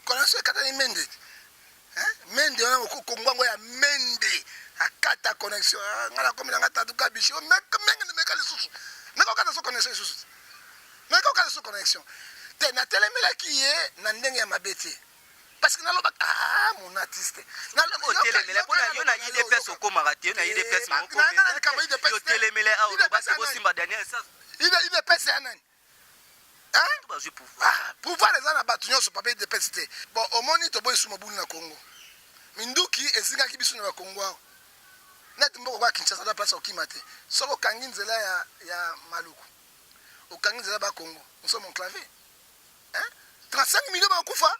Connexion ekatani Mende. Hein? Mende wana okokongwa ngo ya Mende. Akata connexion. Ah, nga nakomi na nga tatu kabishi. Oh, meka menge meka lisusu. Meka okata so connexion lisusu. Meka okata so connexion. Te natelemelaki ye na ndenge ya mabe te. Parce que naloba ah mon artiste. Otelemela pona yo na UDPS okomaka te yo na UDPS moko. Yo telemela awa oloba te bosimba Daniel Safu. UDPS ya nani? Hein? Bazwi pouvoir. Ah, pouvoir eza na bato nyonso papa UDPS te. Bon, omoni toboyi su mobulu na Congo. Minduki ezingaki biso na ba Congo awa. Net mboko kwa Kinshasa da place okima te. Soko okangi nzela ya ya Maluku. Okangi nzela ba Congo. Nous sommes enclavés. Hein? 35 millions bakufa.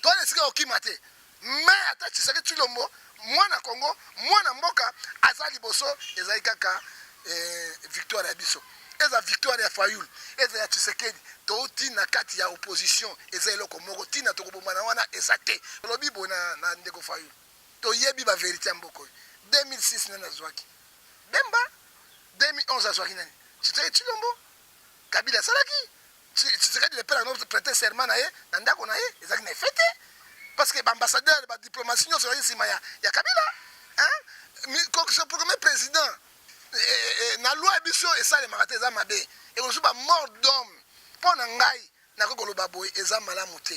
Toza na esika okima te. Mais ata Tshisekedi Tshilombo mwana Congo, mwana mboka aza liboso ezali kaka eh, victoire ya biso. Eza victoire ya Fayulu, eza ya Tshisekedi. Touti na kati ya opposition, eza eloko moko tina tokobomana wana eza te. Tolobi boye na, na ndeko Fayulu. Toyebi ba verite ya mboka oyo. 2006 nani azwaki? Bemba. 2011 azwaki nani? Tshisekedi Tshilombo. Kabila asalaki Tshisekedi le père ano prêter serment na ye na ndako na ye ezalaki na effet te parce que ba ambassadeur ba diplomatie nyonso ezalaki nsima ya, ya Kabila hein se proclamer président eh, eh, eh, na loi ya biso esalemaka te eza mabe ekosusu ba mort d'homme mpo na ngai nakoki koloba boye eza malamu te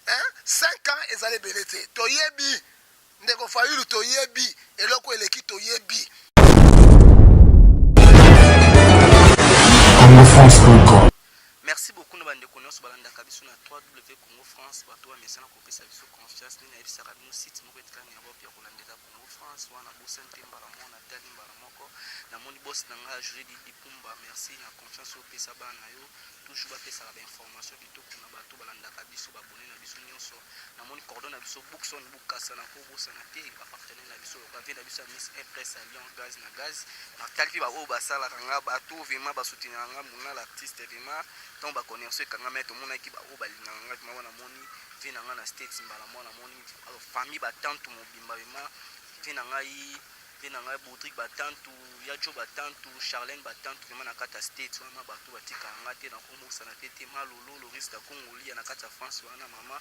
hein 5 ans ezali ebele te toyebi Ndeko Fayulu toyebi eloko eleki toyebi. Congofrance.com. Merci beaucoup na bandeko nyonso balandaka biso na www.congofrance bato bamesana kopesa biso confiance nini nayebisaka bino site moko etikala na Europe ya kolanda eza Congo France wana bosani te mbala moko natali mbala moko namoni boss na ngai José Didi Pumba merci na confiance oyo opesa bana na yo toujours bapesaka ba information kitoko na bato balandaka biso babone na biso nyonso Namoni cordon na biso Bookson Bukasa na ko bosana te ba partenaire na biso ba vie na biso ya Miss Empress ya Lyon gaz na gaz na tali pe ba oyo basalaka nga bato vraiment ba soutenir nga muna l'artiste vraiment tant ba connexion ekangama tomonaki ba oyo balingaka nga vraiment wana moni vie na nga na States mbala mwa namoni famille ba tante mobimba vraiment vie na ngai Vie na ngai Baudric Batantu, ya Joe Batantu, Charlène Batantu vraiment na kati ya States wana bato batikaka nga te nakobosana pe te ma Lolo Loris Dakongoli ya na kati ya France wana mama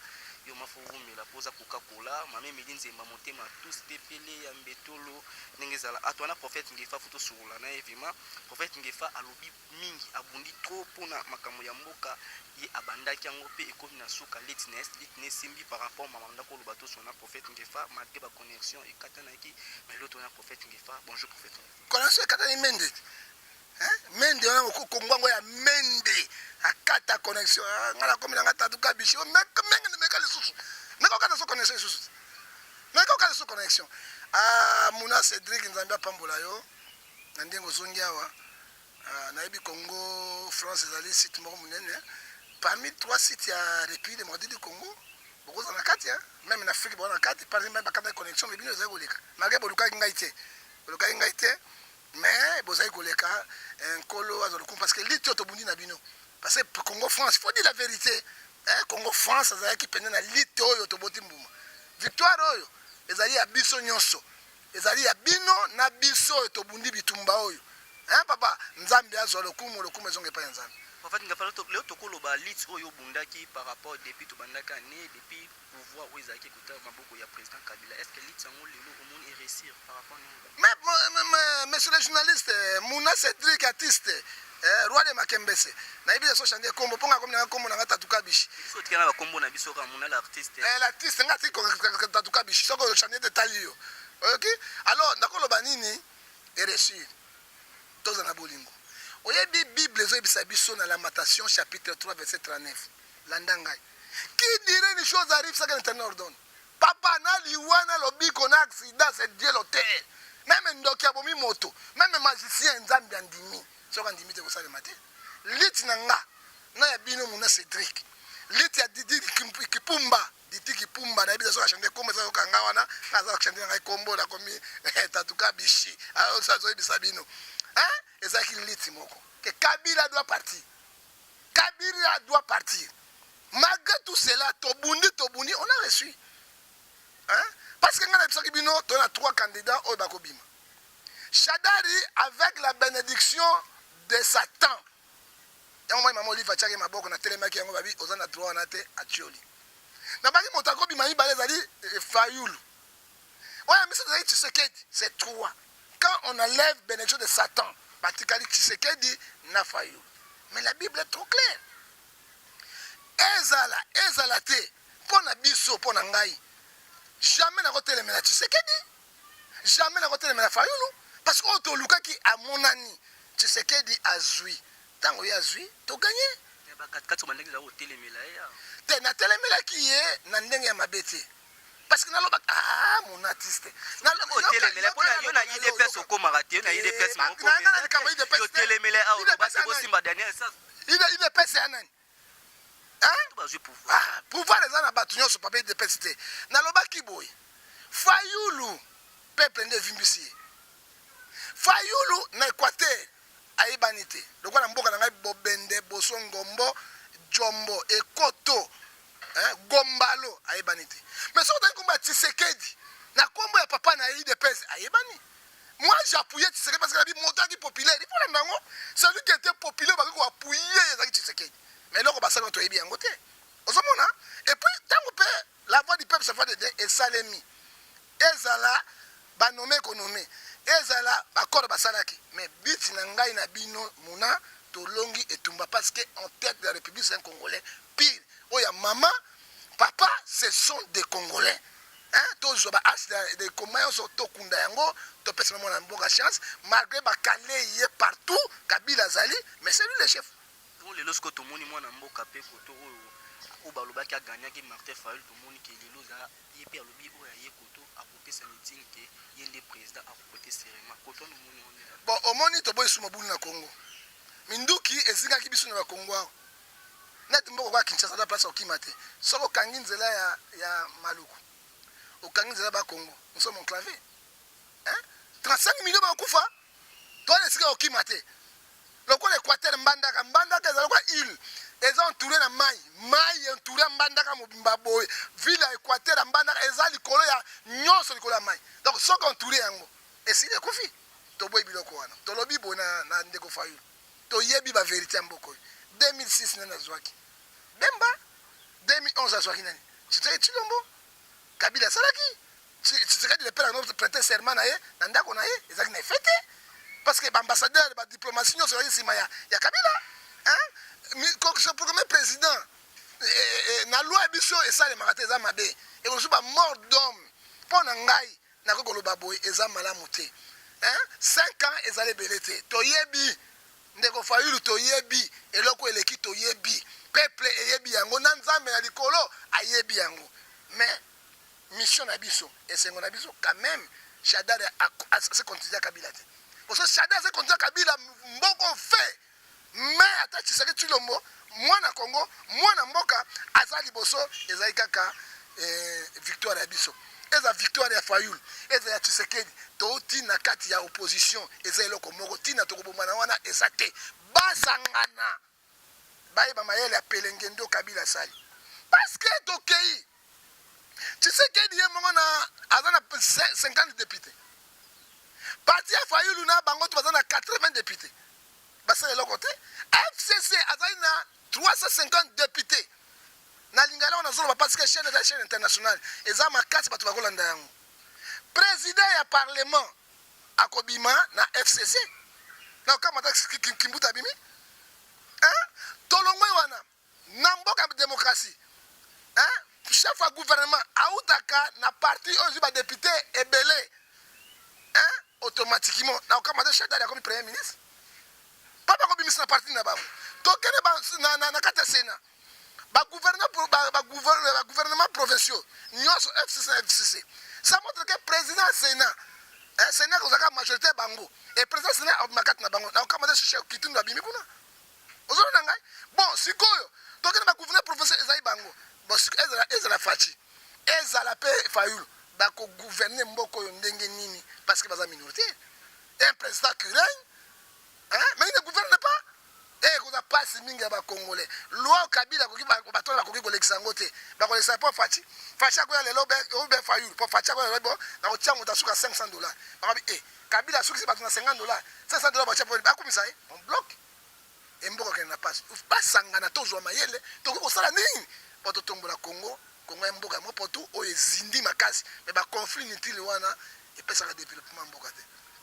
yo ma fo wumela po oza Coca Cola mama Emilie Nzemba motema tous pepele ya mbetolo ndenge ezala ato wana prophète Ngefa fo tosolola na ye vraiment prophète Ngefa alobi mingi abundi trop pona makambo ya mboka ye abandaki yango pe ekomi na suka litness litness esimbi par rapport mama ndako oloba toso na prophète Ngefa malgré ba connexion ekatanaki mais l'autre na prophète Ngefa. Bonjour prophète Ngefa. Connexion ekatani Mende hein Mende wana okokongwa ngo ya Mende akata connexion ah, nga nakomi na nga tatu kabishi oh, meka menge meka lisusu meka okata so connexion lisusu meka okata so connexion ah muna Cédric Nzambe apambola yo na ndenge ozongi awa. Ah, nayebi Congo France ezali site moko monene parmi trois sites ya République démocratique du Congo bokozala na kati meme na Afrique boza na kati parmi meme bakata connexion mais bino ezali koleka malgré bolukaki ngai te bolukaki ngai te mais bozali koleka eh, nkolo azwa lokumu parce que liti oyo tobundi na bino parce que Congo France faut dire la vérité eh, Congo France azalaki mpenza na liti oyo toboti mbuma victoire oyo ezali ya biso nyonso Ezali ya bino na biso oyo tobundi bitumba oyo hein papa nzambe azwa lokumu lokumu ezonga epai ya nzambe. Prophète Ngefa lelo tokoloba lutte oyo obundaki par rapport depuis tobandaki annee depuis pouvoir oyo ezalaki kota maboko ya président Kabila est ce que lutte yango lelo omoni e réussir par rapport ndenge Mais, mais, monsieur le journaliste Mouna Cédric artiste eh, roi de Makembese nayebi te so change kombo mpo nga komi nanga kombo nanga Tatu Kabishi biso otikana ba kombo na biso kaka Mouna l'artiste eh, l'artiste nga atiki Tatu Kabishi soki ochange te tali yo oyoki alors nakoloba nini eresur toza na bolingo oyebi bible ezoyebisa biso na lamentation chapitre 3 verset 39 landa ngai qui dirait une chose arrive sans que l'éternel ordonne Papa na liwa na lobiko na accident c'est Dieu l'auteur meme ndoki abomi moto meme magicien nzambe andimi soki andimi te kosalema te lutte na nga na ya bino muna Cedric lutte ya Didi Kipumba Didi Kipumba nayebi te soki achange kombo eza yoka nga wana nga aza kochange na ngai kombo nakomi tatuka bishi azoyebisa bino hein ezalaki lutte moko que Kabila doit partir Kabila doit partir Malgre tout cela, tobundi tobundi, on a reçu. Hein? Parce que nga nayebisaki bino to na trois candidats oyo bakobima. Shadari avec la bénédiction de Satan. Yango moi maman Olive atiaki maboko na telemaki yango babi oza na droit wana te atioli. Nabaki moto Ya mibale ezali Fayulu, oyo ya misato ezali Tshisekedi. C'est trois. Quand on enlève bénédiction de Satan, batikali Tshisekedi na Fayulu. Mais la Bible est trop claire. Ezala ezala te, mpo na biso, mpo na ngai, jamais nakotelemela Tshisekedi, jamais nakotelemela Fayulu, parce que oyo tolukaki amonani. Tshisekedi azwi, ntango ye azwi, togagner. Bakatikati bandenge eza kotelemela ye. Te, natelemelaki ye na ndenge ya mabe te, parce que nalobaka, ah, mon artiste. Otelemela mpona yo na UDPS, okomaka te yo na UDPS. Otelemela awa, olobaki bosimba Daniel. UDPS ya nani? Bazwi pouvoir. Pouvoir eza na bato nyonso, papa. UDPS te. Nalobaki boye: Fayulu, peuple nde evimbisi ye. Fayulu na Équateur ayebani te. Lokola mboka na ngai, Bobende, Boso, Ngombo, Jombo, Ekoto, Gombalo, ayebani te. Mais soki otali nkombo ya Tshisekedi na nkombo ya papa na ye, UDPS, ayebani. Moi, j'appuyais Tshisekedi parce que nabi moto aki populaire, il faut landa yango. Celui qui était populaire, bakoki koappuyer, ezalaki Tshisekedi. Mais eloko basali, toyebi yango te. Ozomona? Et puis ntango mpe la voix du peuple, sa voix de Dieu esalemi, ezala banommer, konommer, ezala bakoro basalaki, mais biti na ngai na bino muna, tolongi etumba, parce que en tête de la République, c'est un Congolais pire. Oyo ya mama, papa, ce sont des Congolais, hein? Tozwa baas de koma nyonso, tokunda yango, topesa na mwana mboka chance. Malgré bakale ye partout, Kabila azali, mais c'est lui le chef. Bon, lelo sikoyo tomoni mwana mboka mpe koto oyo oyo balobaki agagnaki, Martin Fayulu. Tomoni ke lelo eza ye mpe alobi oyo aye koto akopesa meeting ke ye nde président, akoprêter serment koto wana. Omoni yango ndenge? Bon, omoni, toboyi su mobulu na Congo. Minduki ezingaki biso na Bakongo awa. Neti mboka kwa Kinshasa, ata place okima te. Soki okangi nzela ya Maluku, okangi nzela Bakongo, nous sommes enclavés, hein? 35 millions bakokufa. Towana esika okima te. Lokola Équateur, Mbandaka, Mbandaka ezala lokola île, eza entouré na mai. Mai entouré Mbandaka mobimba boye. Ville ya Équateur ya Mbandaka eza likolo ya nyonso, likolo ya mai. Donc soki entouré yango, esili, ekufi. Toboyi biloko wana. Tolobi boye na ndeko Fayulu: toyebi bavérité ya mboka oyo. 2006 nani azwaki? Bemba. 2011 azwaki nani? Tshisekedi Tshilombo. Kabila asalaki Tshisekedi le père prêter serment na ye na ndako na ye, ezalaki na effet te, parce que baambassadeur, badiplomatie nyonso ezalaki nsima ya Kabila. Se proclamer président na loi ya biso esalemaka te, eza mabe, ekosu bamort d'homme. Mpo na ngai, nakoki koloba boye: eza malamu te. 5 ans ezali ebele te. Toyebi ndeko Fayulu, toyebi eloko eleki, toyebi peuple eyebi yango, na Nzambe na likolo ayebi yango. Mais mission na biso, esengo na biso quand même, Shadary ase continuer Kabila te. Parce que Shadary ase continuer Kabila, mboko fait. Mais ata Tshisekedi Tshilombo, mwana Congo, mwana mboka, aza liboso. Ezali kaka victoire ya biso, eza victoire ya Fayulu, eza ya Tshisekedi. Touti na kati ya opposition, eza eloko moko ntina tokobomana wana eza te. Basangana, bayeba mayele ya pelenge ndo Kabila asali, parce que tokei, Tshisekedi ye moko na aza na 50 député, parti ya Fayulu na bango to baza na 80 député, basala eloko te. FCC azali na 350 député. Na lingala wana nazoloba parce que chaîne eza chaîne internationale, eza makasi, bato bakolanda yango. Président ya parlement akobima na FCC na okamata Kimbuta abimi. Tolongwe wana. Na mboka ya démocratie, chef ya gouvernement autaka na parti oyo ezwi badéputé ebele. Automatiquement, na okamata Shadary akomi premier ministre, mpo bakobimisa na parti na bango. Tokende na kati ya Sénat, bagouvernement provinciaux nyonso FCC na FCC. Ça montre que président ya Sénat, Sénat kozalaka majorité ya bango, et président Sénat abima kati na bango. Na okamata She Kitundu abimi kuna. Ozona na ngai? Bon, sikoyo tokende bagouverneur provincial, ezali bango. Bon, ezala Fatshi, ezala mpe Fayulu, bakogouverne mboka oyo ndenge nini? Parce que baza minorité. Un président qui règne, hein, mais il ne gouverne pas. Ekoza mpasi mingi ya Bacongolais. Loi Kabila akoki, bato wana bakoki kolekisa yango te. Bakolekisa mpo Fatshi, Fatshi akoya lelo obe Fayulu, mpo Fatshi akoya lelo, bo nakotia moto asuka 500 $. Bakabi e Kabila asukisi bato na 50 $, 500 $, batia mpo bakumisa ye, on bloque. Emboka okende na mpasi. Basangana, tozwa mayele, tokoki kosala nini mpo totombola Congo. Congo ya mboka ya mopotu oyo ezindi makasi, mais ba conflit inutile wana epesaka développement mboka te.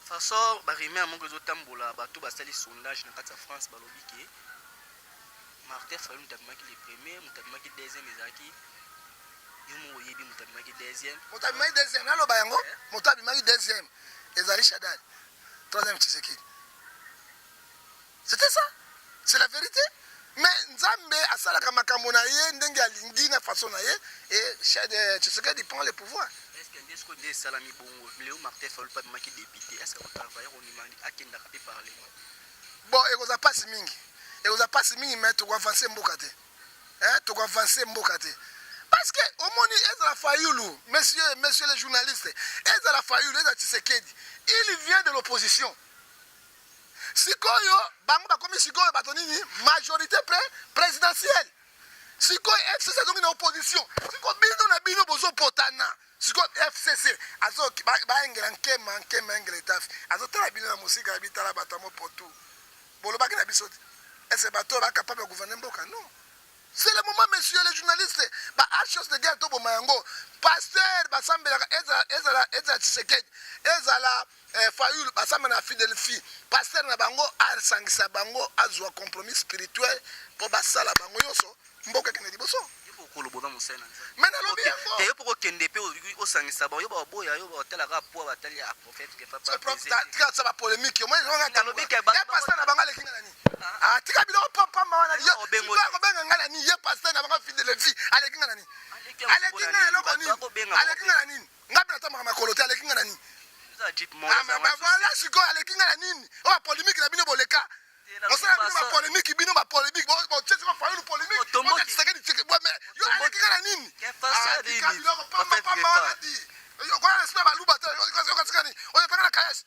Façon ba rumeur moko ezotambola, bato basali sondage na kati ya France, balobi ke Martin Fayulu moto abimaki le premier, moto abimaki deuxième ezalaki yo moko oyebi moto abimaki deuxième. Moto abimaki deuxième, naloba yango, moto abimaki deuxième ezali Shadary, troisième Tshisekedi. C'était ça, c'est la vérité. Mais Nzambe asalaka makambo na ye ndenge alingi na façon na ye, et Tshisekedi prend le pouvoir. Est ce que nde sikoyo nde esalami bongo leo Martin Fayulu mpe abimaki député, est ce que akotravailler kondima akendaka mpe parlement? Bon, ekozala mpasi mingi, ekozala mpasi mingi, mais tokoavance mboka te, hein, tokoavance mboka te, parce que omoni ezala Fayulu, monsieur, monsieur le journaliste, ezala Fayulu, ezala Tshisekedi, il vient de l'opposition. Sikoyo bango bakomi sikoyo bato nini, majorité présidentielle. Sikoyo FCC azongi na opposition. Sikoyo bino na bino bozopotana. Sikoyo FCC bayengela nkema nkema engela etafi, azotala bino na mosika ya bitala bato ya mopotu. Bolobaki na biso te ese bato oyo bacapable ya gouverner mboka? Non, c'est le moment, monsieur les journalistes. Ba actions de guerre toboma yango. Pasteur basambelaka, ezala Tshisekedi, ezala Fayulu, basambela na Philadelphie. Pasteur na bango asangisa bango, azwa compromis spirituel mpo basala bango nyonso, mboka ekende liboso. Yo mpo okoloba oza mosali na Nzambe. Mais nalobi yango. Te, yo mpo kokende mpe osangisa bango, yo baboya yo, batalaka poa, batali ya prophète Ngefa. Tika sa bapolémique. Nalobi ke ye pasteur na bango aleki nga na nini? Tika biloko pamba wana. Akobenga nga na nini? Ye pasteur na bango Philadelphie aleki nga na nini? Aleki nga na eloko nini? Aleki nga na nini? Nga mpe natambaka makolo te, aleki nga na nini? Voilà, sikoyo aleki nga na nini? Oyo bapolémique na bino boleka osala bino bapolémique, bino bapolémique botie siko Fayulu polémique, Tshisekedi, yo aleki nga na nini? Tika biloko pamba pamba wana di okoya na esika baluba te. Okasika nini oyo epanga na kayasi?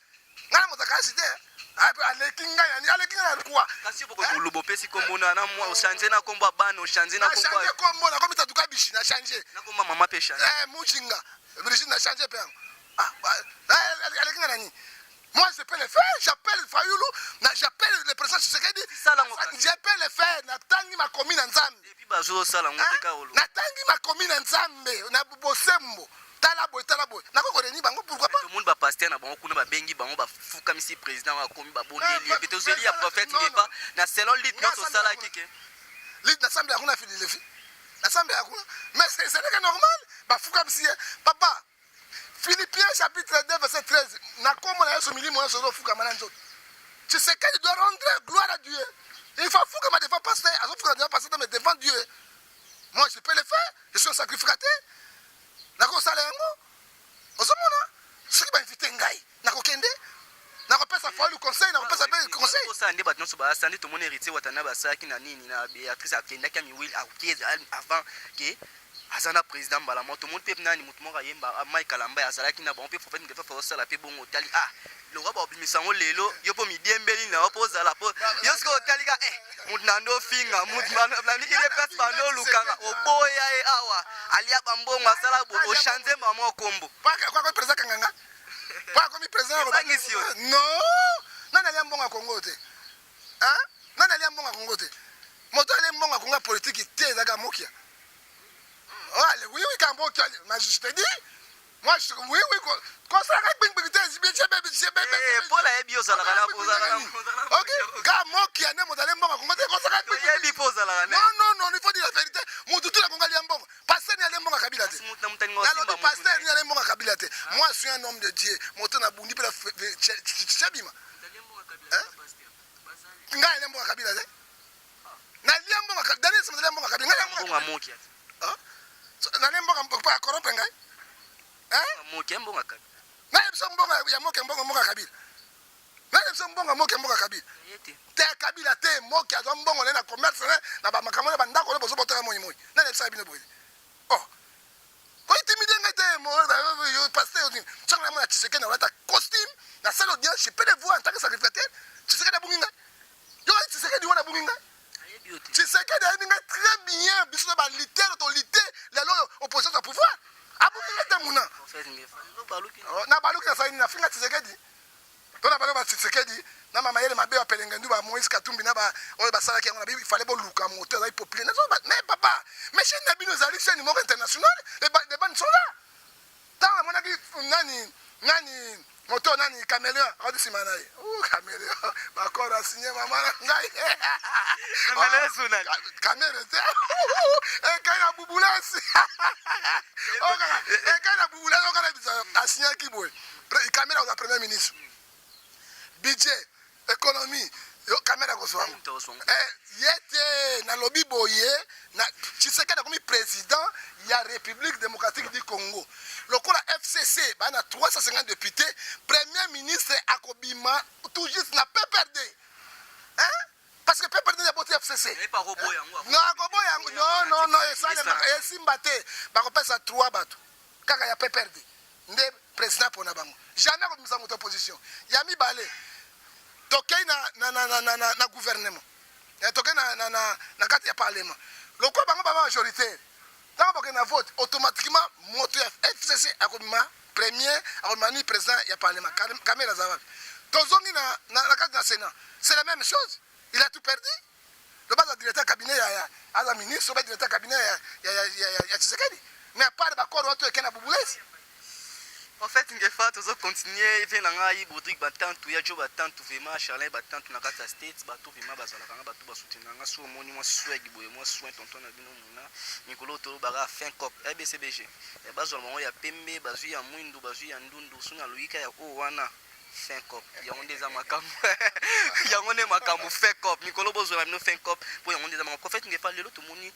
Ngai na moto akayasi te. Aleki ngai nani? Aleki ngai na kuwa? Kasi yo bokoloba opesi kombo na mwa, ochange na kombo ya bana, ochange na kombo. Nachange kombo, nakomi tatuka bishi, na change. Na kombo mama mpe change. Mujinga Brigitte, na change mpe yango. Aleki ngai na nini? Moi, je peux le faire. J'appelle Fayoulou, j'appelle le président Tshisekedi. Je peux le faire. Natangi makomi na Nzambe. Et puis bazosala ngo te kaolo. Natangi makomi na Nzambe, na bosembo. Tala boye, tala boye. Nako bango, pourquoi pas? Tout le monde ba pasteur na bango kuna babengi bango, bafukamisi président akomi, babondeli ye. Tozeli ya prophète Ngefa na selon lit nyonso osalaki ke lit nasambela kuna Philadelphie. Nasambela kuna. Mais c'est n'est normal. Bafukamisi ye. Papa, Philippiens chapitre 2 verset 13, na kombo na Yesu milimo nyonso ezofukama na nzoto. Tshisekedi doit rendre gloire à Dieu. Il faut fukama devant pasteur, azofukama devant pasteur, mais devant Dieu. Moi, je peux le faire, je suis un sacrificateur. Nakosala yango. Ozomona, soki bainvite ngai, nakokende, nakopesa Fayulu conseil, nakopesa mpe conseil. Osala nde bato nyonso baasa nde tomoni Héritier Watana basalaki na nini na Béatrice, akendaki ya miwili, akoki avant ke aza na président mbala moko. Tomoni mpe nani, motu moko ayemba, Mike Kalamba, azalaki na bango mpe. Prophète Ngefa osala mpe bongo, otali ah lokwa baobimisa yango lelo, yo mpo midiembeli na yo mpo ozala mpo yo sikoyo otali ka motu na ndo ofinga motu nani idps bando olukanga oboya ye awa alia bambongo, asala bo ochange mama kombo. Kwako président kanganga po akomi président. Ebangisi yo. Non, nani alia mbongo ya Kongo te? Nani alia mbongo ya Kongo te? Moto alia mbongo ya Kongo ya politiki te ezalaka Mokia. Oui, quand Mokia, mais je te dis, moi, oui, kosalaka gbingbing te. Paul ayebi ozalaka na. Ok, ka Mokia nde moto alia mbongo ya Kongo te, kosalaka. Oyebi mpo ozalaka. Non, non, non, il faut dire la vérité. Motu tu na Kongo alia mbongo, pasteur ni alia mbongo ya Kabila te. Nalobi pasteur ni alia mbongo ya Kabila te. Moi, je suis un homme de Dieu. Moto na bundi mpe na bima ngai alia mbongo ya Kabila te. Nalia mbongo, Daniel Sema nalia mbongo ya Kabila? Ngai mbongo ya Mokia. Nalia mbongo mpo ya corrompre ngai? Mokia mbongo ya Kabila. Nayebisa mbongo ya Mokia, mbongo ya Kabila. Nayebisa mbongo ya Mokia, mbongo ya Kabila te, Kabila te. Mokia azwa mbongo naye na commerce na bamakambo na bandako na bozobotaka moi moi. Nayebisaka bino boye. Oh, kointimide ngai te, pasteur. Ntango namona Tshisekedi, nakolata costume na salle audience, je peux le voir en tant que sacrificateur. Tshisekedi abungi ngai? Yo, Tshisekedi wana abungi ngai? Tshisekedi ayebi ngai très bien. Biso na balitere tolite lelo oyo opposition ya pouvoir, abungi ngai te. Muna na baluki, nasali nini? Nafinga Tshisekedi to na baluki ba Tshisekedi? Na ba mayele mabe ya pelengendu ba Moïse Katumbi na ba oyo basalaki yango na bibi, fallait boluka moto azali populaire. Nazo ba mais papa, mais chaîne na bino ezali chaîne moko internationale, les bandes sont là. Tango namonaki nani nani moto nani Caméléon akoti nsima na ye. Ouh Caméléon, bakoro asigne mama na ngai. Kamere te. Ekai na bubulasi. Ekai na bubulasi okana bisa asignaki boye. Kamere akozala premier ministre. Budget, économie, yo Kamere akozwa yango. Eh, ye te nalobi boye na Tshisekedi akomi président ya République démocratique du Congo. Lokola FCC ba na 350 députés, premier ministre akobima tout juste na PPRD. Hein? Parce que PPRD ya boti FCC. Non, akoboya yango. Non, non, non, esalema esimba te. Bakopesa 3 bato kaka ya PPRD nde président pona bango. Jamais akobimisa moto opposition. Ya mibale tokei na gouvernement. Tokei na kati ya parlement. Lokola bango ba majoritaire, ntango bakende na vote, automatiquement moto ya FCC akobima premier, akobima ni président ya parlement. Kamere aza wapi? Tozongi na kati na Sénat, c'est la même chose. Il a tout perdu. Loba aza directeur cabinet ya aza ministre, oba directeur cabinet ya Tshisekedi. Mais à part bakoro wato eke na bubulesi. En fait, Ngefa, tozo continuer vie na ngai Baudric Batantu ya Jo Batantu, vraiment Charlin Batantu na kati ya States, bato vraiment bazalaka nga, bato basoutenir nga so omoni mwa swag boye, mwa soin tonton na bino muna mikolo tolobaka fin cop ABCBG bazwa bango ya pembe, bazwi ya mwindu, bazwi ya ndundu, so na loyika ya oyo wana fin cop, yango nde eza makambo, yango nde makambo fin cop mikolo bozwa na bino fin cop mpo yango nde eza makambo. Prophète Ngefa, lelo tomoni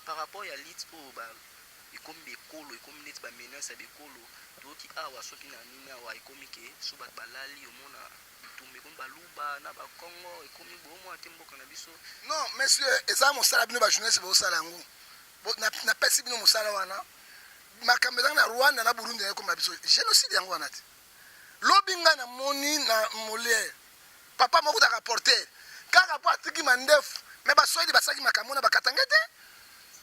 par rapport ya lit oyo ba ekomi bekolo, ekomi neti bamenace ya bekolo. Toyoki awa soki na nini awa ekomi ke so bato balali, omona bitumba ekomi Baluba na Bakongo, ekomi boomona te mboka na biso. Non monsieur, eza mosala bino bajournaliste bosala yango. Napesi bino mosala wana. Makambo ezangi na Rwanda na Burundi ekoma biso génocide yango wana te. Lobi ngai namoni na Molière papa moko taka porter kaka po atiki mandefu, mais Baswahili basalaki makambo na Bakatange te.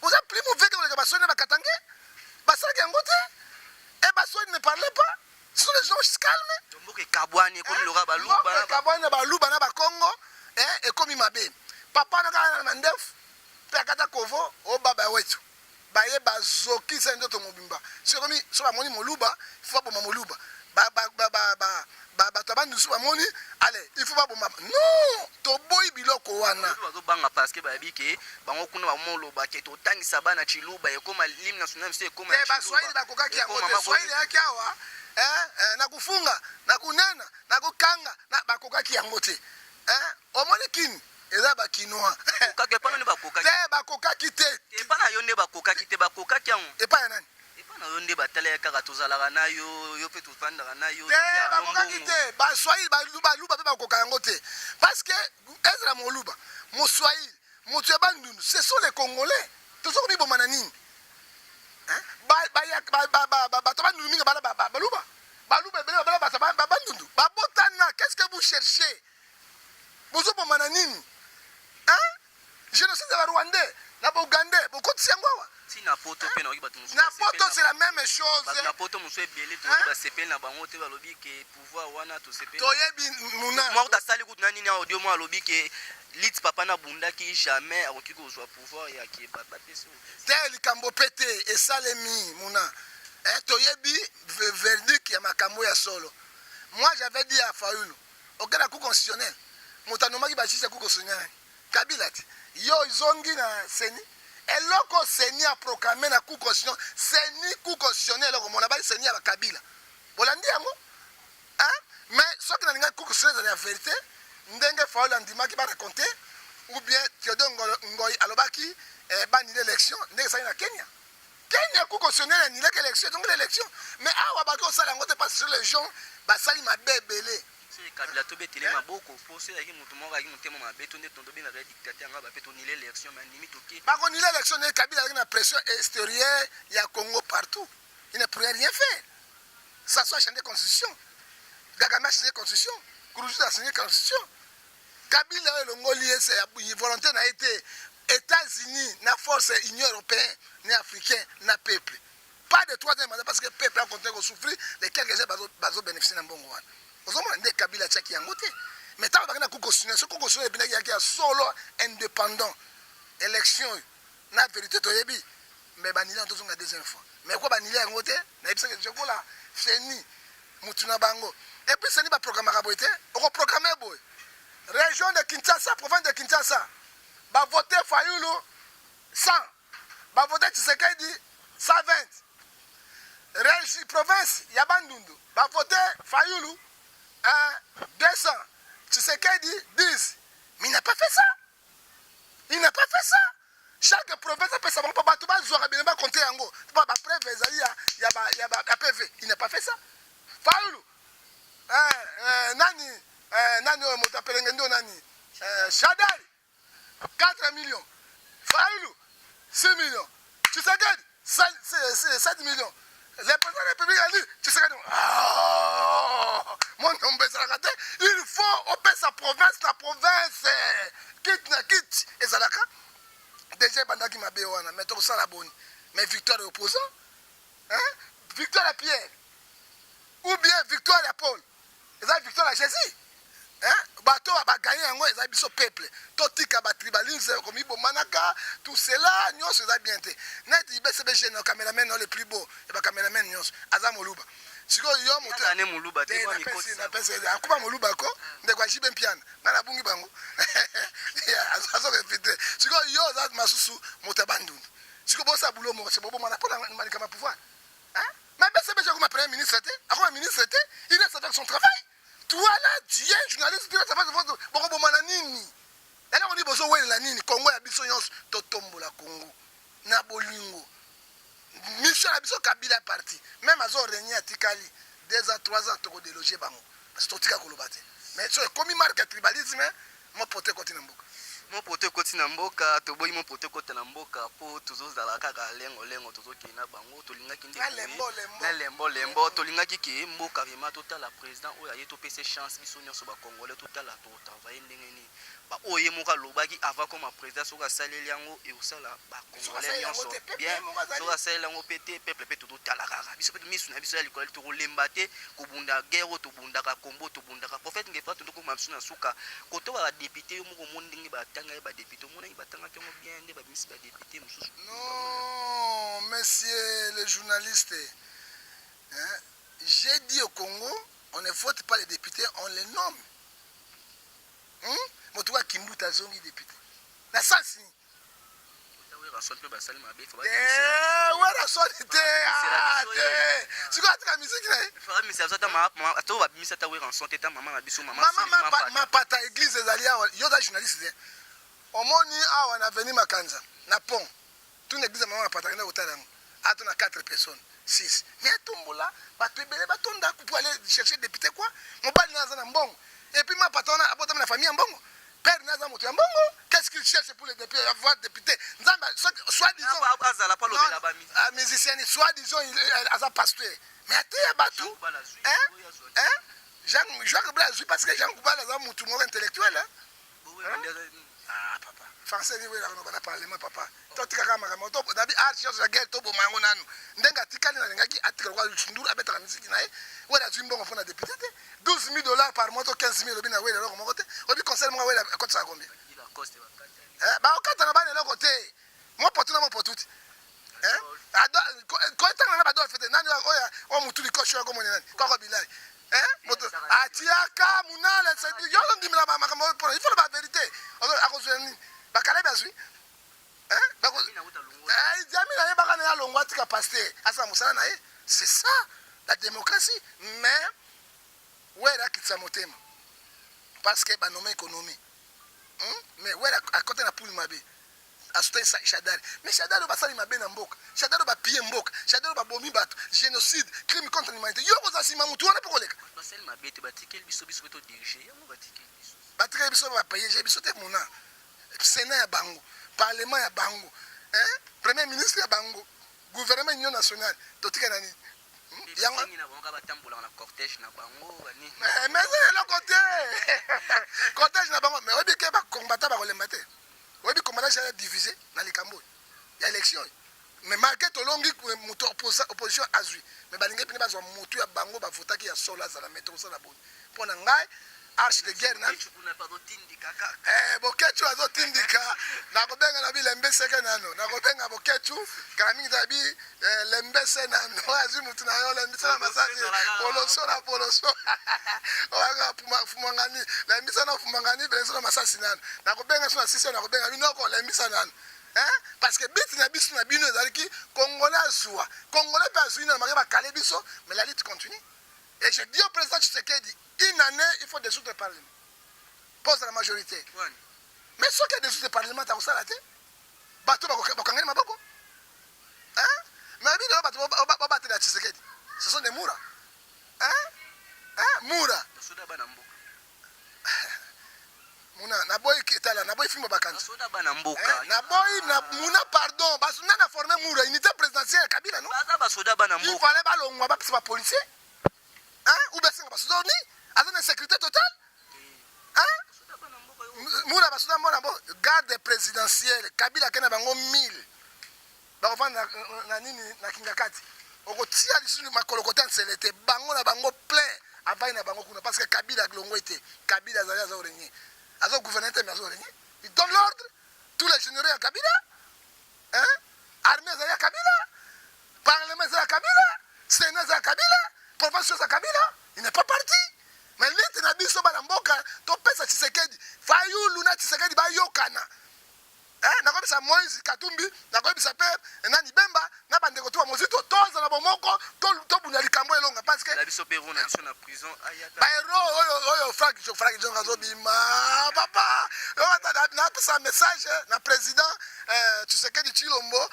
Oza plus mauvais que koleka Baswahili na Bakatange, basalaki yango te. Et Baswahili ne parlait pas, ce sont des gens calmes. Mboka ekabwani, ekomi loka Baluba. Mboka ekabwani na Baluba na Bakongo, ekomi mabe. Papa na kaka na mandefu mpe akata kovo o baba wetu baye bazokisa nzoto mobimba. Soki ekomi so bamoni Moluba, il faut baboma Moluba. Bato ya Bandusu bamoni, allez, il faut baboma. Non, toboyi biloko wana. Bazobanga parce que bayebi ke bango kuna bamoloba ke totangisa bana Chiluba, ekoma l'hymne national biso ekoma. Te, Baswahili bakokaki yango te. Swahili eyaki awa na kufunga, na kunena, na kokanga, bakokaki yango te. Omoni kini eza Bakinois. Kokaki epa nani? Bakokaki te, bakokaki te. Epa na yo nde bakokaki te, bakokaki yango. Epai ya nani? Epa na yo nde batalaki kaka, tozalaka na yo, yo mpe tovandaka na yo. Te, bakokaki te. Baswahili, Baluba mpe bakoka yango te, parce que ezala Moluba, Moswahili, moto ya Bandundu, ce sont les Congolais. Toza komiboma na nini? Bato Bandundu mingi bala Baluba, Baluba ebele babala bato Bandundu, babotana. Qu'est ce que vous cherchez? Bozoboma na nini? Génocide ya Barwandais na Baugandais, bokotisi yango awa. Ntina Poto mpe nayoki bato mosusu. Na Poto, c'est la même chose. Bato na Poto mosusu ebele toyoki basepeli na bango te, balobi ke pouvoir wana tosepeli. Toyebi muna. Moko asali kutu na nini audio mo, alobi ke lit papa nabundaki, jamais akoki kozwa pouvoir ya ke bapesi. Te, likambo mpe te esalemi muna. Toyebi verdict ya makambo ya solo. Moi, j'avais dit à Fayulu, okende na Cour constitutionnelle. Moto anomaki bajuge ya Cour constitutionnelle, Kabila te. Yo ezongi na CENI, eloko CENI aproclame na Cour constitutionnelle, CENI, Cour constitutionnelle, eloko mona bali CENI ya Bakabila, bolandi yango. Mais soki nalingaki Cour constitutionnelle ezala ya vérité ndenge Fayulu andimaki baraconte, ou bien Théodore Ngoi alobaki banile élection ndenge esali na Kenya. Kenya, Cour constitutionnelle anilaki élection, ezongi l'élection. Mais awa baki osala yango te, parce que les gens basali mabe ebele. Kabila tobetele maboko po so ezalaki motu moko ayaki motema mabe to nde tobengaka ye dictateur, yanga bape tonile élection, mais andimi toke. Bakonile élection nde Kabila azalaki na pression extérieure ya Congo partout, il ne pourrait rien faire. Sassou a changé constitution, Kagame a changé constitution, Nkurunziza a changé constitution. Kabila oyo elongoli ye volonté na ye te. États-Unis na force Union européenne ni africain na peuple, pas de troisième mandat, parce que peuple a continué kosouffrir. Les quelques gens bazobénéficie na mbongo wana, ozomona nde Kabila atiaki yango te. Mais ntango bakenda Cour constitutionnelle, so Cour constitutionnelle ebendaki yaki ya solo indépendant, élection oyo na vérité toyebi, mais banili yango, tozonga deuxième fois. Mais kwa banili yango te, nayebisaki jekola CENI mutu na bango. Et puis CENI baprogramaka boye te, okoprogramme boye: région de Kinshasa, province de Kinshasa, bavote Fayulu 100, bavote Tshisekedi 120. Régi province ya Bandundu, bavote Fayulu 200, Tshisekedi 10. Mais il n'a pas fait ça, il n'a pas fait ça. Chaque province apesa bango mpo bato bazwaka bino bakonte yango mpo bapreuve ezali ya PV. Il n'a pas fait ça. Fayulu, nani, nani oyo moto apelenge ndio nani, Shadari 4 millions, Fayulu 6 millions, Tshisekedi 7 millions. Le président de la République a dit Tshisekedi. Oh, mon ezalaka te. Il faut opesa province na province, kit na kit. Ezalaka déjà, ebandaki mabe wana. Mais tokosala boni? Mais victoire ya opposant, hein? Victoire ya Pierre ou bien victoire ya Paul, eza victoire ya Jésus, hein? Bato baganye yango eza biso peuple. Totika batribalisme, komibomanaka, tout cela nyonso eza bien te. Neti BCBG na cameraman no le plus beau ya bacaméraman nyonso aza Moluba. Sikoyo yo moto Aza ne Moluba te, mwa mikotisa. Napesi akuba Moluba ko ndeko ajibe mpiana nga nabungi bango azokoinfiltre. Sikoyo yo oza masusu moto ya Bandundu. Sikoyo bosala bulo moko se bobomana mpo na malikama pouvoir, hein? Mais BCBG akoma premier ministre te, akoma ministre te, il reste avec son travail. Toi là, tu es journaliste, tu restes avec votre bokobomana nini? Eloko nini bozowelela nini? Kongo ya biso nyonso, totombola Kongo na bolingo. Mission na biso, Kabila ya parti même azo régner, atikali 2 ans, 3 ans, tokodéloger bango parce que totika koloba te. Mais so ekomi marque ya tribalisme, mopoto ekoti na mboka. Mopoto ekoti na mboka, toboyi mopoto ekota na mboka mpo tozozala kaka lengo-lengo, tozokende na bango. Tolingaki nde Na lembo, lembo. Na lembo lembo. Tolingaki ke mboka vraiment totala président oyo aye, topesa chance biso nyonso bacongolais, totala totravaille ndenge nini. Baoyo ye moko alobaki avant koma président, soki asaleli yango, ekosala bacongolais asaleli yango nyonso te, peuple bien. ye moko azali. Soki asaleli yango mpe te, peuple mpe tototala kaka biso mpe misu na biso ya likolo. Tokolemba te kobunda guerre oyo tobundaka, kombo tobundaka. Prophète Ngefa, tondokoma biso na suka. Koto badéputé, yo moko omoni ndenge batanga ye badéputé, omonaki batangaki yango bien nde babimisi badéputé mosusu? Non, monsieur le journaliste, hein, j'ai dit au Congo, on ne vote pas les députés, on les nomme. Moto wa Kimbuta azongi député. Na sens nini? Werrason mpe basali mabe. Te, Werrason te, ah, te. Sikoyo atika misiki na ye. Babimisa biso ata to babimisa ata Werrason te, ta mama na biso, mama. Mama Mapata, église ezali awa. Yo oza journaliste te. Omoni awa na avenue Makanza, na pont. Tuna église ya mama Mapata, kenda kotala yango. Ato na 4 personnes, 6. Mais atombola bato ebele batonda pour aller chercher député quoi? Mobali na aza na mbongo. Et puis Mapata wana abotami na famille ya mbongo. Père na aza moto ya mbongo. Qu'est-ce qu'il cherche pour les députés, avoir député? Nzambe, soit disant azala mpo alobela bami. Ah, musicien, soit disant aza pasteur. Mais ateya bato. Hein? Hein? Jean Jean Kubala azwi parce que Jean Kubala aza mutu moko intellectuel, hein? Ah papa, français ni wela na parlement papa. Totikaka makambo to nabi art ya guerre, toboma yango nanu. Ndenge atikali, nalingaki atika lokwa ndulu, abetaka misiki na ye. Wela azwi mbongo mpona député te, 12 000 $ par mois to 15 000. Obi na wela eloko moko te. Obi conseil moko wela akotisaka combien? Bakokataka bana eloko te. Mopotu na mopotu te koetanga na badolfe te. Nani oyo oyo mutu likoshi oyo akomoni nani koko bilai moto atiaka munale yo ondimela makambo mpona il faut loba vérité. Akozwa nini? Bakalebi azwi Diami, nayebaka na ye alongwa, atika pasteur, asala mosala na ye. C'est ça la démocratie. Mais Were akitisa motema parce que banome économie, Mais Were akota na poule mabe, asutani Shadari. Mais Shadari oyo basali mabe na mboka, Shadari oyo bapie mboka, Shadari oyo babomi bato, génocide, crime contre l'humanité, yo kozala nsima motu wana mpo koleka. Basali mabe te, batikeli biso, biso mpe todirige yango, batikeli biso. Batikeli biso, bapaye biso te. Mona sénat ya bango, parlement ya bango, premier ministre ya bango, gouvernement union nationale, totika na nini? Yango na bango batambolaka na cortège na bango. Mais eza eloko te, cortège na bango. Mais oyebi ke bakombata bakolemba te. Oyebi combattant ya divisé na likambo oyo ya élection oyo. Mais malgré tolongi, moto opposition azwi, mais balingi mpene bazwa motu ya bango bavotaki ya solo azala. Mais tokosala boni? Mpo na ngai, Arche de guerre na eh, Boketshu azotindika. Nakobenga na bi lembeseke nano, nakobenga Boketshu kala mingi ta bi eh, lembese nano azwi mutu na yo lembisa na masasi poloso na poloso oyo fumangani lembisa na fumangani belembisa na masasi nano. Nakobenga so na sisi, nakobenga binoko lembisa nano. Hein? Parce que but na biso na bino ezalaki Congolais azwa. Congolais pe azwi na make bakale biso, mais la lutte continue. Et je dis au président Tshisekedi, une année, il faut dissoudre le parlement. Pose la majorité. Mais soki a dissoudre le parlement, takosala te. Bato bakangani maboko. Hein? Mais bino bato babatela Tshisekedi. Ce sont des Moura. Hein? Hein? Moura. Muna naboyi tala naboyi fimbo bakanzi. Basoda bana mboka. Eh, naboyi na muna pardon. Baso nana former Moura unité présidentielle Kabila non? Baza basoda bana mboka. Il fallait balongwa bapesa ba policier. Hein? Ou bien senga basoda ni aza na sécurité totale. Hein? Moura basoda mona bo garde présidentielle Kabila kena bango 1000. Bakofanda na nini na Kingakati. Okotia lisusu makolo kota nsele te bango na bango plein avai na bango kuna parce que Kabila longwe te. Kabila azali azo régner. Azo gouverner te mais azo régner. Il donne l'ordre. Tous les généraux ya Kabila. Hein? Armée ezali ya Kabila. Parlement ezali ya Kabila. Sénat ezali ya Kabila. Province ya Kabila. Il n'est pas parti. Mais lutte na biso bana mboka topesa Tshisekedi. Fayulu na Tshisekedi bayokana. Eh, nakoyebisa Moïse Katumbi, nakoyebisa pe nani Bemba na bandeko to ba Mozito, tozala bomoko, tobunda likambo elonga parce que na biso pe na biso na prison ayata ba héros oyo oyo Frank Jo Frank Djonga azobima papa napesa message na président Tshisekedi Tshilombo,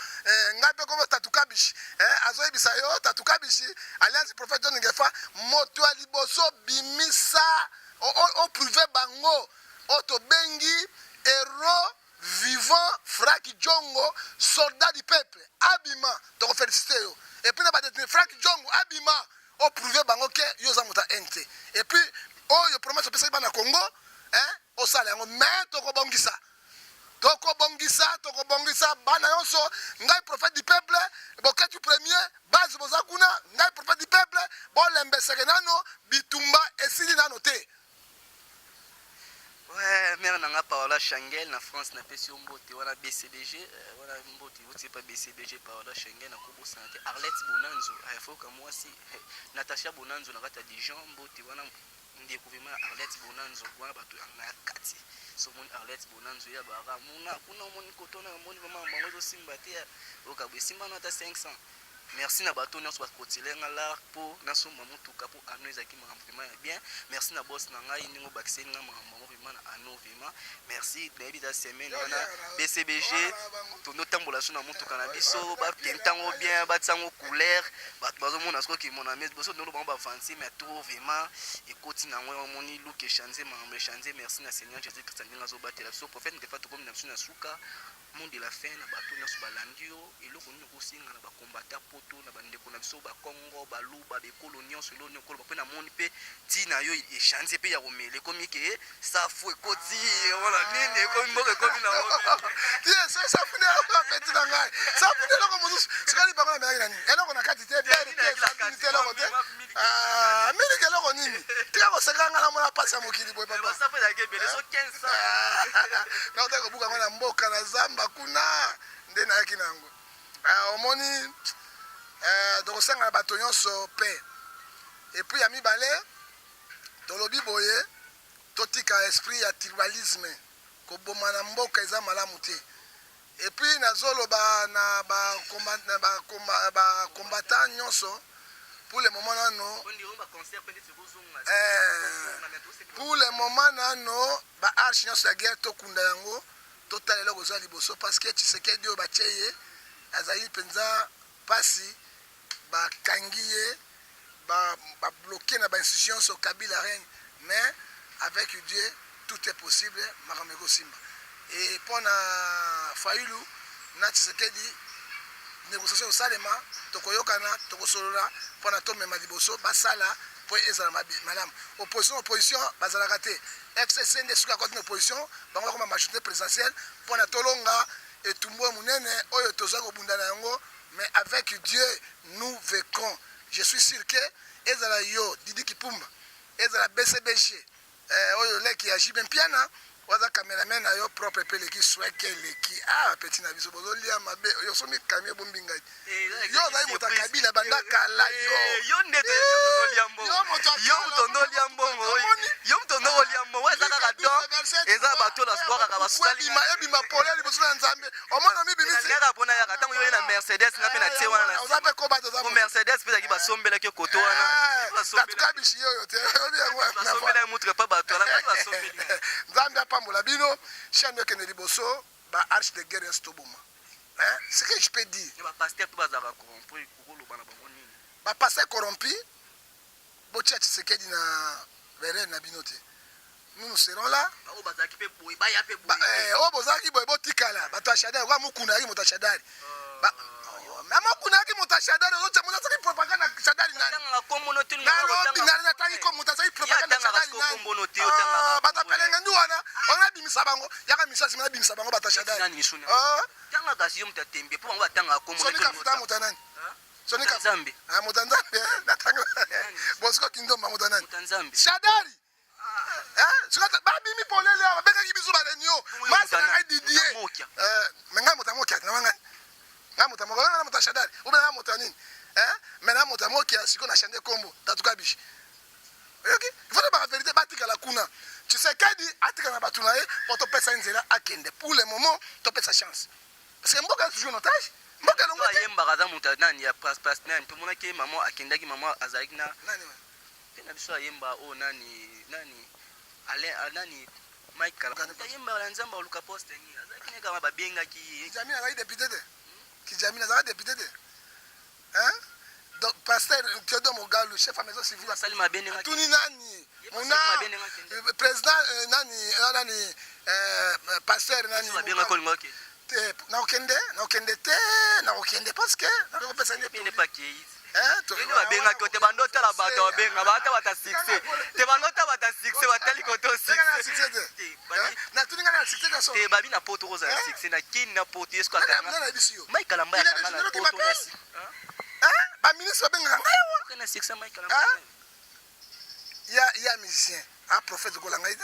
ngai mpe kombo Tatu Kabishi, azoyebisa yo Tatu Kabishi alliance prophète John Ngefa moto ya liboso bimisa o prouver bango oyo tobengi héros vivant Frank Djongo soldat du peuple abima toko féliciter yo et puis na ba détenu Frank Djongo abima o prouver bango ke yo oza moto ya haine te et puis oyo promesse opesaki bana Congo hein osala yango mais tokobongisa tokobongisa tokobongisa bana nyonso. Ngai prophète du peuple Boketshu premier base boza kuna, ngai prophète du peuple bolembeseke nano bitumba esili nano te. Ouais, mère nanga Paola Changel na France napesi yo mbote wana BCBG wana mbote oti pa BCBG Paola Changel na kobosana te Arlette Bonanzo foka mwasi Natacha Bonanzo na kati ya Dijon mbote wana ndeko vraiment Arlette Bonanzo wana bato ya na kati so moni Arlette Bonanzo ya bara muna kuna moni kotona moni vraiment bango ezosimba te okabo esimba na ata 500. Merci na bato nyonso bakotile nga lar mpo nasomba motuka mpo ano ezalaki makambo vraiment ya bien. Merci na boss na ngai ndenge obakiseli nga makambo yango vraiment na ano vraiment merci. Nayebi eza semaine wana BCBG tondotambola so na motuka na biso bakentango bien batiango couleur bato bazomona soki mona mais boso tondo bango bavanse mais trop vraiment ekoti na yango omoni look echange makambo echange. Merci na Seigneur Jésus Christ ndenge azobatela biso. Prophète Ngefa tokomi na biso na suka mot de la fin na bato nyonso balandi yo eloko nini okosenga na bakombata poto na bandeko na biso bakongo baluba bekolo nyonso eloko nini okoloba mpe namoni mpe ntina yo echange mpe ya komela ekomi ke safu ekoti omona nini ekomi mboka ekomi na safu nde eloko apeti na ngai safu nde eloko mosusu sikali bango namelaki na nini eloko na kati te bere te sabuni te eloko te miliki eloko nini tika koseka ngai namona mpasi ya mokili boye papa naotaki kobuka yango na mboka na zamba kuna nde nayaki na yango. Omoni tokosenga na bato nyonso mpe et puis ya mibale tolobi boye totika esprit ya tribalisme koboma na mboka eza malamu te. Et puis nazoloba na bacombattant nyonso pour le moment nano pour le moment nano baarche nyonso ya guerre tokunda yango totala eloko eza liboso parce que Tshisekedi oyo batie ye azali mpenza mpasi bakangi ye babloqué na bainstitution nyonso Kabila règne mais avec Dieu tout est possible makambo ekosimba. Et mpo na Fayulu na Tshisekedi négociation ekosalema tokoyokana tokosolola mpona tomema liboso basala mpo ezala malamu. Opposition opposition bazalaka te FCC nde soki akoti na opposition bango bakoma majorité présidentielle mpona tolonga etumbu monene oyo toza kobunda na yango. Mais avec Dieu nous vaincrons. Je suis sûr que ezala yo Didi Kipumba ezala BCBG. Eh, oyo leki ya JB Mpiana waza cameraman na yo propre pe eleki sweke eleki ah petit na biso bozolia mabe yo osomi kami ebombi ngai eh, yo ozali moto ya kabila banda eh, kala yo eh, yo nde tolia mbongo yo moto nde olia mbongo yo moto nde olia mbongo eza kaka don eza bato na bwakaka basukabima ebima pole liboso na nzambe omoni omibimisi kaka mpona yaka ntango yo ye na mercedes nga mpe na tie wana oza mpe koba toza po mercedes mpe ezalaki basombelaki yo koto wana tatukabishi yoyo te oyebi yango basombelaki mutuka mpa bato wana basombeli nzambe apambola bino chaine ekende liboso ba arche de guerre nyonso toboma ce que je peux dire ba pasteur mpe bazalaka corrompu okoloba na bango nini ba pasteur corrompu botia Tshisekedi na berere na bino te nous nous serons là oyo bazalaki mpe boye baya mpe boye eh, oyo bozalaki boye botikala bato ya shadari okoa mukuna ayaki moto ya shadari na mokuna ayaki moto ya shadari ozotia moto asali propagande na shadari nani nalobi natangi ko moto asali propagande na shadari nani ah, bato ya pelenga ndu wana wana nabimisa bango yaka misio nsima nabimisa bango bato ya shadari ah. tangaka si yo moto ya tembe mpo bango batangaka kombo sonika futa moto ya nani sonika nzambe ah, moto ya nzambe eh, natanga bosiko kindomba moto ya nani shadari Eh, babimi polele awa babengaki biso barenio masi na ngai didie eh, me ngai moto ya mokia na ngai ngai moto ya mokia ngai moto ya shadari obe ngai moto ya nini eh, me na moto ya mokia sikoyo na chande kombo tatuka bishi oyoki il faut tobaka verité batikala kuna tshisekedi atikala na bato na ye mpo topesa ye nzela akende pour le moment topesa chance parce que mboka toujours en otage mboka elongo te ayembaka aza moto nani ya pas nani tomonaki ye mama akendaki mama azalaki na nani Pe na biso ayemba oyo nani nani Alain ah, nani Mike Kalamba ayemba na Nzambe aluka poste nini azalaki ne kama babengaki ye Kijamina azalaki député te Kijamina azalaki député te hein donc pasteur Théodore Mogalu chef ya maison civile asali mabe ndenge atuni nani muna euh, président euh, nani euh, nani pasteur nani babengaki olingo okende te nakokende nakokende te nakokende parce que nakokopesa nde pakei Bino babengaki yo te bando otala bato babenga bata bata succès te bando ota bata succès batali kote o succès te babi na poto kozala succès na kini na poto yesu akanga Mike Kalamba akanga na poto na ba ministre babengaka ngai awa na succès Mike Kalamba ya ya musicien a prophète kola ngai te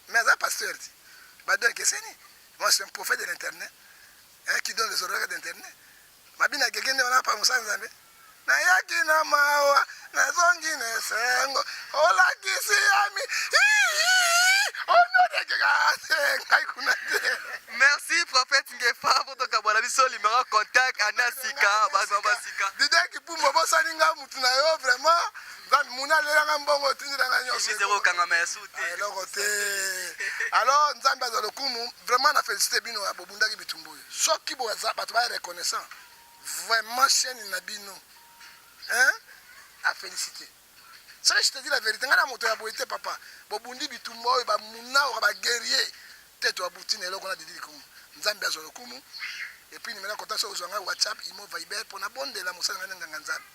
mais aza pasteur ti badon ekeseni moi c'est un prophète de l'internet hein, qui donne les horaires d'internet Mabina gege nde wana pa mosala nzambe nayaki na mawa nazongi na esengo olakisi yami onodekeka ngai kuna te. Merci prophète Ngefa po tokabwana biso numero contact ana sika bato basika. Didier Kipumba obosani nga mutu na yo vraiment nzambe muna alelanga mbongo otindela nga nyonso. Emise okangama ya su te. Ah, eloko te. Alors nzambe azwa lokumu vraiment na félicité bino bobundaki bitumba oyo. Soki boza bato ba reconnaissant vraiment chaîne na bino hein à féliciter. Soki je te dis la vérité nga na moto ya boye te papa. Bobundi bitumba oyo ba munaura ba guerrier te to abuti na eloko na Didi Likumu. Nzambe azwa lokumu. Et puis numéro contact soki ozwa ngai WhatsApp, Imo, Viber pona bondela mosala ngai nganga Nzambe.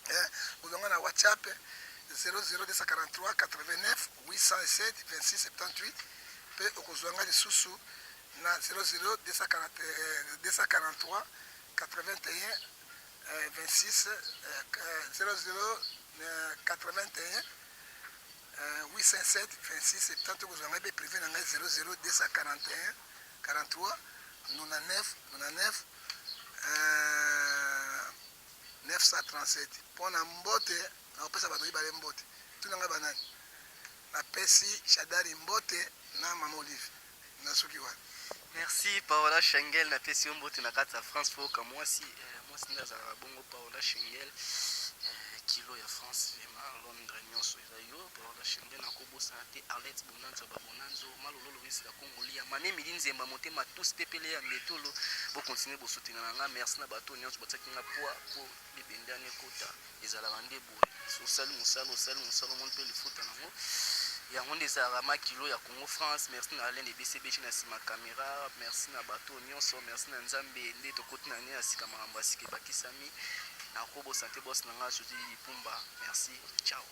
Hein ozwa ngai na WhatsApp 00243 89 807 26 78 pe okozwa ngai lisusu na 00 243 81 26 00 81 807 26 70 okozwa ngai mpe privé na ngai 00 241 43 99 99 937 mpo na mbote nakopesa bato mibale mbote tuna ngai banani napesi shadari mbote na mama olive Nasuki wana. Merci Paola Schengel na pesi yo mbote na kati ya France po ka mwasi eh, mwasi nde azalaka bongo Paola Schengel eh, kilo ya France vraiment Londres nyonso eza yo Paola Schengel nakobosana te Arlette Bonanzo ba Bonanzo Malolo Loris la Kongolia Mami Emily Nzemba motema tous pepele ya Mbetolo bo continuer bo soutenir na nga merci na bato nyonso batiaki nga poids po libende wana ekota Ezalaka nde boye osali mosala osali mosala omoni mpe lifuta nango yango nde ezalaka ma kilo ya Congo France. Merci na Alain de BCBG na nsima camera, merci na bato nyonso, merci na Nzambe nde tokoti na ne ya sika makambo ya sika ebakisami. Nakobosa te boss na nga Josy Lipumba, merci, ciao.